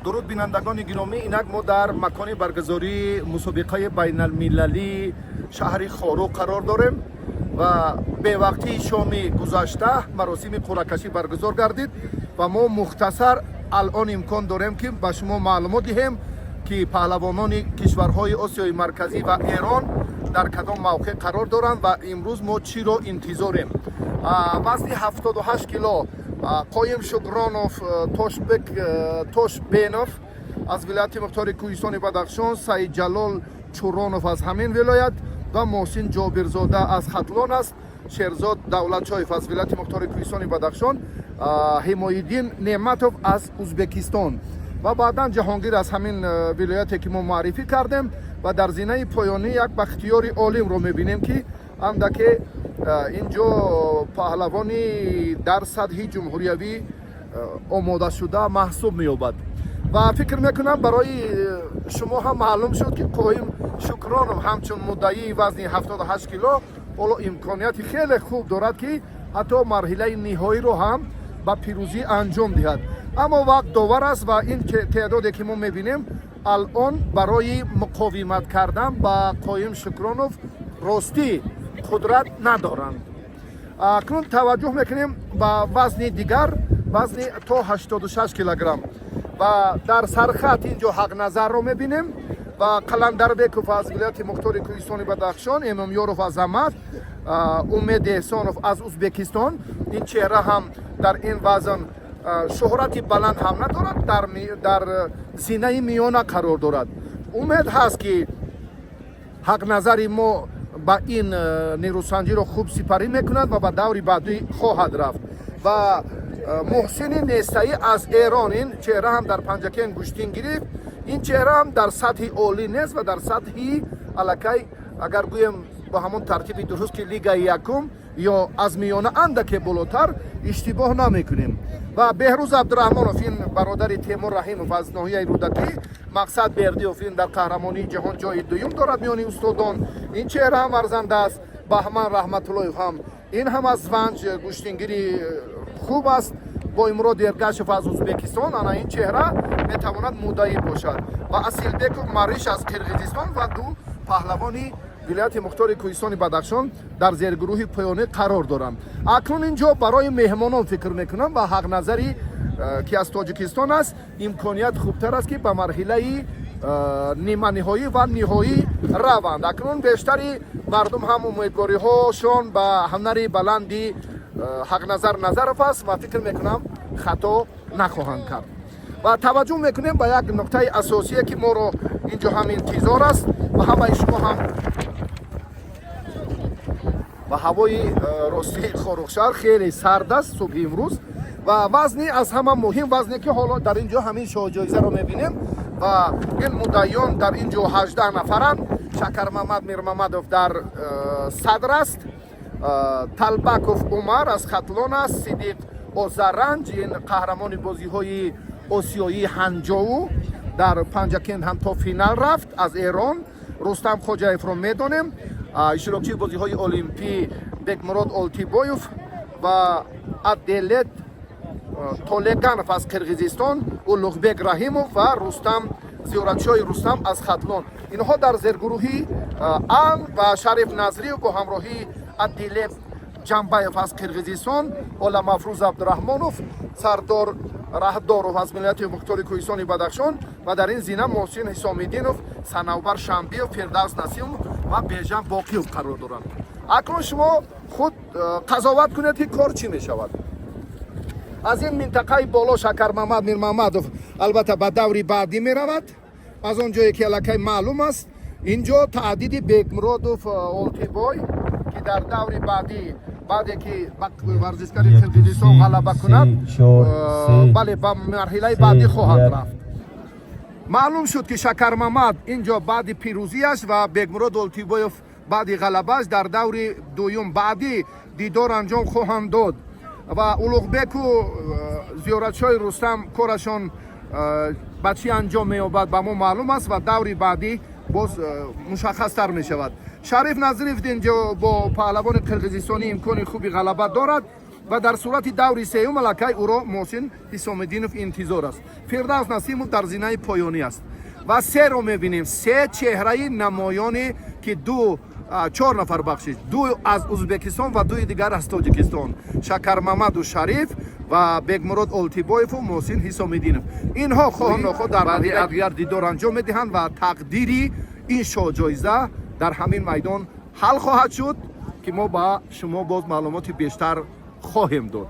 Дуруд, бинандагони гиромӣ. Инак мо дар макони баргузории мусобиқаи байналмилалии шаҳри Хоруғ қарор дорем ва бевақтии шоми гузашта маросими қуръакашӣ баргузор гардид ва мо мухтасар алон имкон дорем, ки ба шумо маълумот диҳем, ки паҳлавонони кишварҳои Осиёи Марказӣ ва Эрон дар кадом мавқеъ қарор доранд ва имрӯз мо чиро интизорем. Вазни 78 кило Қоим Шукронов, Тошбек Тошбенов аз вилояти мухтори Кӯҳистони Бадахшон, Саидҷалол Чуронов аз ҳамин вилоят ва Муҳсин Ҷобирзода аз Хатлон аст. Шерзод Давлатшоев аз вилояти мухтори Кӯҳистони Бадахшон, Ҳимоиддин Неъматов аз Узбекистон ва баъдан Ҷаҳонгир аз ҳамин вилояте, ки мо муаррифӣ кардем. Ва дар зинаи поёнӣ як Бахтиёри Олимро мебинем, ки андаке ин ҷо паҳлавони дар сатҳи ҷумҳуриявӣ омодашуда маҳсуб меёбад. Ва фикр мекунам, барои шумо ҳам маълум шуд, ки Қоим Шукронов ҳамчун муддаии вазни 78 кило ҳоло имконияти хеле хуб дорад, ки ҳатто марҳилаи ниҳоиро ҳам ба пирӯзӣ анҷом диҳад. Аммо вақт довар аст ва ин теъдоде, ки мо мебинем алон, барои муқовимат кардан ба Қоим Шукронов ростӣ қудрат надоранд. Акнун таваҷҷӯҳ мекунем ба вазни дигар, вазни то 86 килограмм, ва дар сархат ин ҷо Ҳақназарро мебинем ва Қаландарбеков аз вилояти мухтори Кӯҳистони Бадахшон, Эмомёров Азамат, Умед Эҳсонов аз Узбекистон. Ин чеҳра ҳам дар ин вазн шӯҳрати баланд ҳам надорад, дар зинаи миёна қарор дорад. Умед ҳаст, ки Ҳақназари мо ба ин нерӯсанҷиро хуб сипарӣ мекунад ва ба даври баъдӣ хоҳад рафт. Ва Муҳсини Нестаӣ аз Эрон, ин чеҳра ҳам дар Панҷакен гӯштин гирифт. Ин чеҳра ҳам дар сатҳи олӣ нест ва дар сатҳи аллакай, агар гӯем ба ҳамон тартиби дуруст, ки лигаи якум ё аз миёна андаке болотар, иштибоҳ намекунем. Ва Беҳрӯз Абдураҳмонов, ин бародари Темур Раҳимов, аз ноҳияи Рӯдакӣ. Мақсад Бердиёв, ин дар қаҳрамонии ҷаҳон ҷои дуюм дорад миёни устодон, ин чеҳра ҳам арзанда аст. Баҳман Раҳматуллоев ҳам, ин ҳам аз Ванҷ, гӯштингири хуб аст. Боимурод Эргашев аз Узбекистон, ана ин чеҳра метавонад муддаӣ бошад. Ва Асилбеков Мариш аз Қирғизистон ва ду паҳлавони вилояти мухтори Кӯҳистони Бадахшон дар зергурӯҳи поёнӣ қарор доранд. Акнун ин ҷо барои меҳмонон фикр мекунам ва Ҳақназари, ки аз Тоҷикистон аст, имконият хубтар аст, ки ба марҳилаи ниманиҳоӣ ва ниҳоӣ раванд. Акнун бештари мардум ҳам умедвориҳошон ба ҳунари баланди Ҳақназар Назаров аст ва фикр мекунам, хато нахоҳанд кард. Ва таваҷҷӯҳ мекунем ба як нуқтаи асосие, ки моро ин ҷо ҳам интизор аст ва ҳамаи шумо ҳам. Ва ҳавои ростии Хоруғшаҳр хеле сард аст субҳи имрӯз. Ва вазни аз ҳама муҳим, вазне ки ҳоло дар ин ҷо ҳамин шоҳҷоизаро мебинем, ва ин муддаиён дар ин ҷо 18 нафаранд. Шакармамад Мирмамадов дар садр аст. Талбаков Умар аз Хатлон аст. Сидиқ Озаранҷ, ин қаҳрамони бозиҳои осиёии Ҳанҷоу, дар Панҷакент ҳам то финал рафт, аз Эрон. Рустам Хоҷаевро медонем, иштирокчии бозиҳои олимпӣ Бекмурод Олтибоев ва Аделет Толеганов аз Қирғизистон, Улуғбек Раҳимов ва Рустам Зиёратшоҳи Рустам аз Хатлон. Инҳо дар зергурӯҳи А ва Шариф Назриев бо ҳамроҳии Адилев Ҷамбаев аз Қирғизистон, Оламафрӯз Абдураҳмонов, Сардор Раҳдоров аз вилояти мухтори Кӯҳистони Бадахшон ва дар ин зина Муҳсин Ҳисомиддинов, Санавбар Шамбиев, Фирдавс Насимов ва Бежан Боқиев қарор доранд. Акнун шумо худ қазоват кунед, ки кор чӣ мешавад. Аз ин минтақаи боло Шакармамад Мирмамадов албатта ба даври баъдӣ меравад, аз он ҷое ки аллакай маълум аст. Ин ҷо таҳдиди Бекмуродов Олтибой, ки дар даври баъдӣ, баъде ки ба варзишгари Як, Қирғизистон се, ғалаба кунад, се, чор, се, бале, ба марҳилаи се, баъдӣ хоҳад як. рафт. Маълум шуд, ки Шакармамад ин ҷо баъди пирӯзиаш ва Бекмурод Олтибоев баъди ғалабааш дар даври дуюм баъдӣ дидор анҷом хоҳанд дод. Ва Улуғбеку Зиёратшоҳи Рустам корашон ба чӣ анҷом меёбад, ба мо маълум аст ва даври баъдӣ боз мушаххастар мешавад. Шариф Назриев инҷо бо паҳлавони қирғизистонӣ имкони хуби ғалаба дорад. Ва дар сурати даври сеюм аллакай ӯро Муҳсин Ҳисомиддинов интизор аст. Фирдавс Насимов дар зинаи поёнӣ аст. Ва серо мебинем, се чеҳраи намоёне, ки ду, чор нафар, бахшиш, ду аз Узбекистон ва дуи дигар аз Тоҷикистон: Шакармамаду Шариф ва Бекмурод Олтибоеву Муҳсин Ҳисомиддинов. Инҳо хоҳу нохоҳ дар якдигар дидор анҷом медиҳанд ва тақдири ин шоҳҷоиза дар ҳамин майдон ҳал хоҳад шуд, ки мо ба шумо боз маълумоти бештар хоҳем дод.